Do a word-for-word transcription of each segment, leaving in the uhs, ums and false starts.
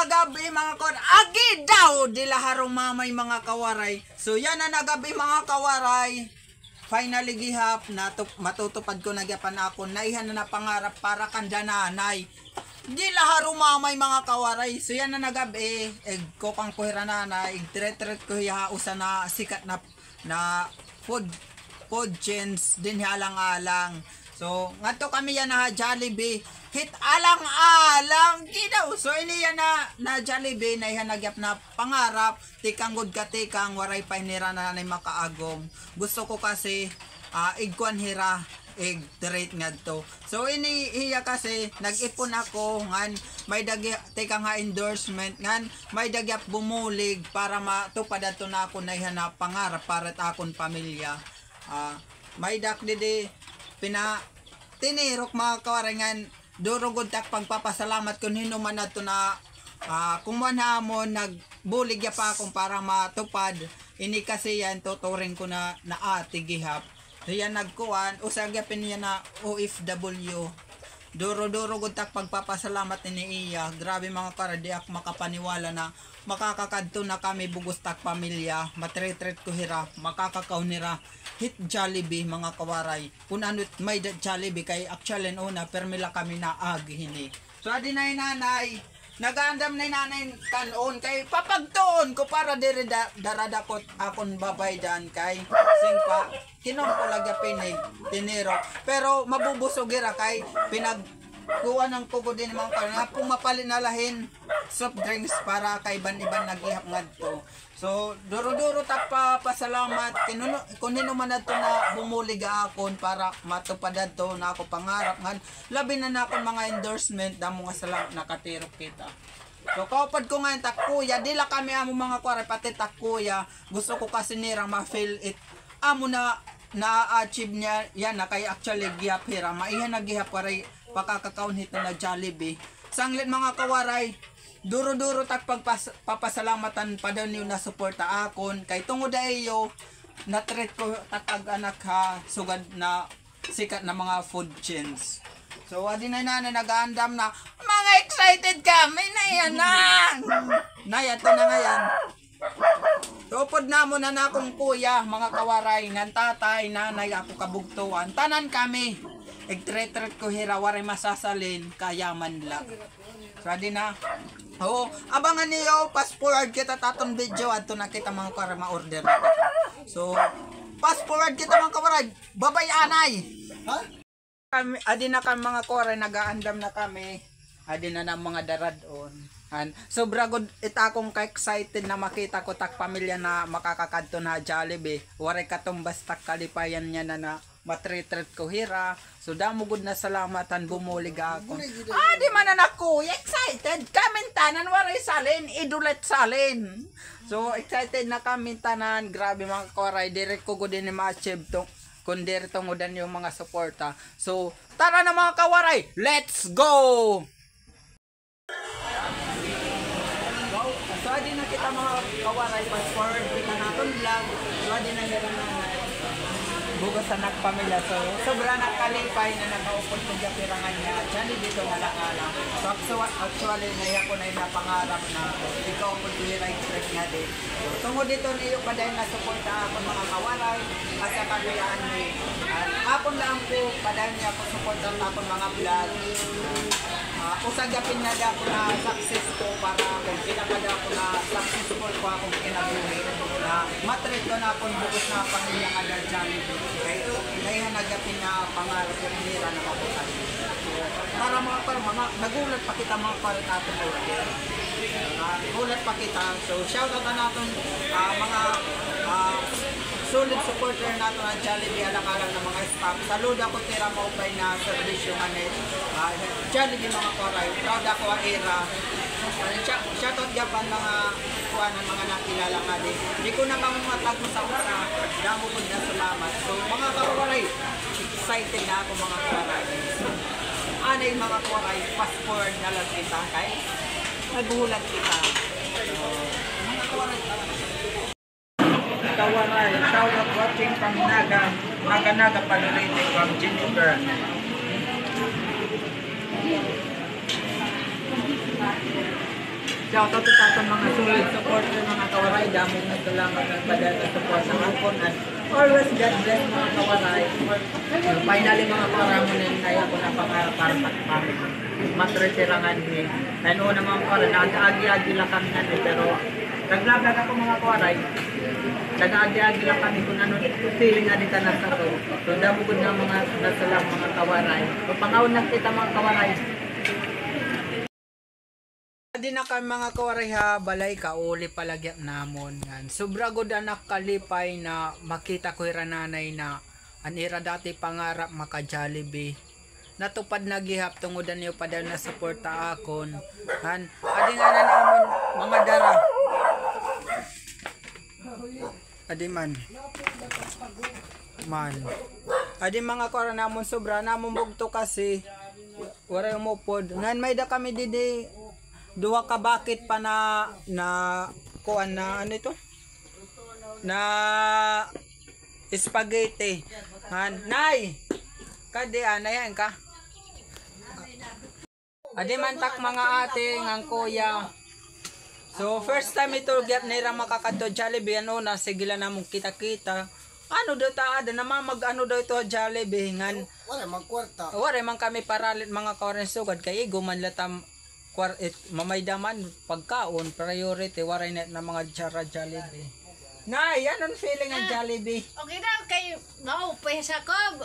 Gab-i, mga kawaray. Agi daw, dila harumamay, mga kawaray. So yana na gab-i, mga kawaray. Finally gihap, natup-, matutupad ko na gihapon akon naiha na pangarap para kanda nanay. Dila harumamay, mga kawaray. So yana na gab-i, igkukuan ko hira nanay, igtreat-treat ko hiya usa na sikat na na food, food chains dinhi Alang-alang. So ngadto kami yana ha Jollibee. Hit Alang-alang, ginaw. So ini yana na Jollibee, naiha na gihap na pangarap, tikang gud ka tikang, waray pa hira nanay makaagom. Gusto ko kasi, ah, igkuan hira, igtreat ngadto. So ini hiya kasi nag-ipon ako ngan may-ada gi-, tikang ha endorsement ngan may-ada gihap bumulig para matupad adto na akon naiha na pangarap para it akon pamilya. Ah, may-ada ak didi pina-, tinirok, mga kawaray, ngan duro gud tak pagpapasalamat kon hin-o man adto na, ah, kumuan ha amon, nagbulig gihap ha akon para matupad. Ini kasi yana tuturing ko na, na ate gihap. Hiya nagkuan, usa gihapon hiya na O F W. Duro-duro gud tak pagpapasalamat ini iya. Grabe, mga kawaray, di ak makapaniwala na makakakadto na kami bug-os tak pamilya. Matreat-treat ko hira, makakakaon hira hit Jollibee, mga kawaray. Kon ano it may-ada Jollibee kay actually una pirmi la kami naagi hini. So adi na hi nanay. Nagaandam na hi nanay kan-on kay papagtuon ko para diri da-, daradakot akon babaydan kay singpa. Kinuan ko la gihap ini, tinirok. Pero mabubusog hira kay pinagkuanan ko gud ini, mga kawaray, nga pumapali na la hin soft drinks para kay iban-iban na gihap ngadto. So duro-duro tak papasalamat kon hin-o, kon hin-o man adto na bumulig ha akon para matupad adto na ako pangarap ngan labi na na akon mga endorsement, damo nga salamat, nakatirok kita. So kaupod ko ngay-an tak kuya, dila kami amo, mga kawaray, pati tak kuya. Gusto ko kasi nira ma-feel it amo na na-achieve niya yana kay actually gihap hira, maiha na gihap waray pakakakaon hito na Jollibee. Sanglit, mga kawaray, duro-duro tak pagpas-, papasalamat han padayon niyo nasuporta akon kay tungod ha iyo natreat ko tak ag-anak ha sugad na sikat na mga food chains. So adi na hi nanay, nagaandam na. Mga excited kami, nay, yana. Nay, adto na ngay-an. Upod namon an akon kuya, mga kawaray, ngan tatay, nanay, ako kabugtoan. Tanan kami. Igtreat-treat ko hira, waray masasalin, kayaman la. So adi na. Oo, abangan niyo, fast forward kita ha aton video, adto na kita, mga kawaray, ma-order na kita. So fast forward kita, mga kawaray. Babay anay. Ha? Kami, adi na kami, mga kawaray, nagaandam na kami. Adi na na mga darad-on. Han, sobra gud it akon ka-excited na makita ko tak pamilya na makakakadto na Jollibee. Waray katumbas tak kalipayan niya na, na matreat-treat ko hira. So damo gud na salamat han bumulig ha akon. Adi man na ako, excited. Kami tanan waray salin, idol it salin. So excited na kami tanan. Grabe, mga kawaray, diri ko gud ini ma-achieve to kon diri tungod han iyo mga suporta. So tara na, mga kawaray, let's go! So adi na kita, mga kawaray, fast forward kita han aton vlog. So adi na kita, mga bug-os na ak pamilya. So sobra na ak kalipay na nakaupod ko gihap hira nganhi ha Jollibee didto ha Alang-alang. So actu-, actually, naiha ko na ini pangarap na ikaupod ko hira, express nga di. Tungod hito niyo padayon nasuporta akon, mga kawaray, asa kami anhi. Ah, akon la ko, padayon niyo ako suporta ha akon mga vlog. Ah, usa gihapon na dako na success ko para akon, pinakamada ko na successful ko akon kinabuhi. Na matreat ko an akon bug-os na pamilya nga ada ha Jollibee. Kay naiha na gihapon nga pangarap ko nira na mabutang. Para mga par-, mga, naghulat pa kita, mga par-, aton order. Ah, hulat pa kita. So shoutout an aton, ah, mga, ah, solid supporter naton ha Jollibee, Alang-alang nga mga staff. Saludo ako hira, maupay na serbisyo nganhi, ah, Jollibee, mga kawaray. Proud ako ha ira. Ah, sha-, shoutout gihap an mga kuan, an mga nakilala nganhi. Di ko na kamo matag-usa-usa. Damo gud nga salamat. So mga kawaray, excited na ako, mga kawaray. Anay, mga kawaray, fast forward na la kita kay naghulat kita. Mga kawaray, kawaray, shout out watching from Naga, Naga, Naga, Padurete, from Jennifer. Shoutout sa aton mga solid supporter, mga kawaray. Damo nga salamat nga padala nga support sa akon. And always God bless, mga kawaray. Finally, mga kawaray, mo na yung ako na pangarap para sa family. Matretira nga ni. Ano na, mga kawaray, nag-agi-agi lang kami nga ni, pero nag-vlog ako, mga kawaray. Nag-agi-agi lang kami kung ano feeling nga dito na sa to. So, damo gud nga mga nasala, mga kawaray. So, pangaon na kita, mga kawaray. Adi na kami, mga kawaray, ha balay, kauli pa la gihap namon. Ngan sobra gud an ak kalipay na makita ko hira nanay na an ira dati pangarap maka-Jollibee. Natupad na gihap tungod an iyo padala nga suporta akon. Han, adi nga na namon mga dara. Adi man. Man. Adi, mga kuan, namon sobra, namon bugto kasi waray umupod. Ngan may-ada kami didi duha ka bucket pa na, na kuan na, ano ito? Na spaghetti. Han, Nay! Kadi, ah, Nay, han ka? Adi man tak mga ate ngan kuya. So, first time ito gihap nira makakadto Jollibee. Ano na, sige la namon kita-kita. Ano daw ta, ada na mamag-ano daw ito Jollibee ngan. Wala man kwarta. Wala man kami paralit, mga kawaray, sugad kay igo man la tam kwar-, it, mamayda man pagkaon, priority, waray na, na mga jara Jollibee. Nay, ano an feeling an Jollibee? Okay daw, kay maupay sa kob.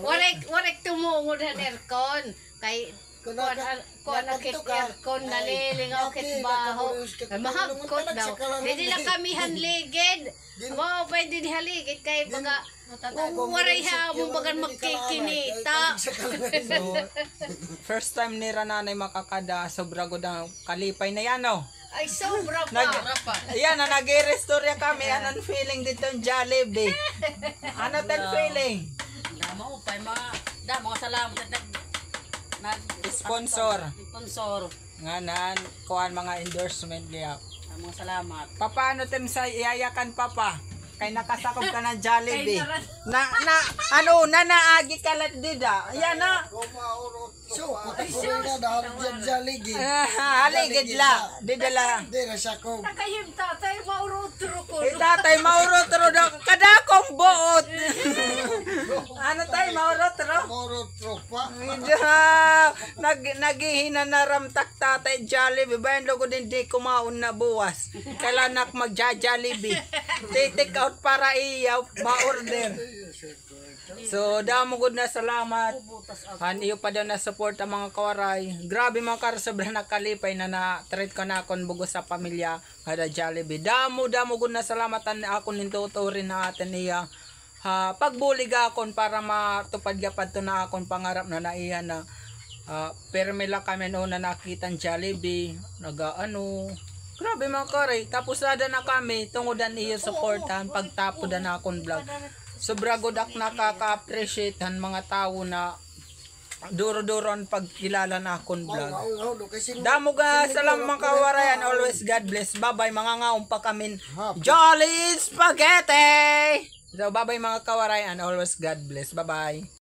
Waray, waray tumungod han aircon. Kay kuan, kuan na kit aircon, nalilingaw kit baho. Ay, mahagkot daw. Didi la kami han ligid. Maupay didi ha ligid kay baga, waray ha amon bagan magkikinita. So, first time nira nanay makakada, sobra gud an kalipay na yan, no? Ay, sobra pa. Nag-, sobra pa. Yan, na nag-iristorya kami. Ano an feeling didto Jollibee? Ano an feeling? Damo pa, ma-, damo nga salamat sa nag-, nag-, sponsor. Sponsor. Nga nan, kuan, mga endorsement gihap. Damo nga salamat. Papaano tim sa iyayakan, Papa? Kay nakasakob ka ng Jollibee. Kay naran- Na, na, ano, na naagi ka la dida. Yan na. So, pati ko rin na, dahil dyan Jollibee. Ah, haligid la. Dida la. Di na siya ko. Takayim tatay, maurutro ko. Eh, tatay, maurutro daw. Kadakong buot. Ano tay, maurutro? Maurutro pa. Medyo, nag-, naghihina na ram tak tatay Jollibee. Bayan lugod hindi kumaon na buwas. Kailan ak magja-Jollibee. Ti-take out para iya, ma-order. So, damo gud na salamat. Han iyo pa daw na support an mga kawaray. Grabe, mga kawaray, sobra nakalipay na na-treat ko na akon bug-os nga pamilya ngada Jollibee. Damo, damo gud na salamat an akon nindot uri na atin iya ha pagbulig akon para matupad gihap adto na akon pangarap na naiya na, ah, pirmi la kami an una nakita an Jollibee, nagaano. Grabe, mga kawaray, tapos ada na kami tungod an iyo support han pagtapod han akon vlog. Sobra gud ak nakaka-appreciate han mga tawo na duro-duro an pagkilala han akon vlog. Damo nga salamat, mga kawaray, and always God bless. Bye-bye, mangangaon pa kami hin Jolly Spaghetti! So, bye-bye, mga kawaray, and always God bless. Bye-bye.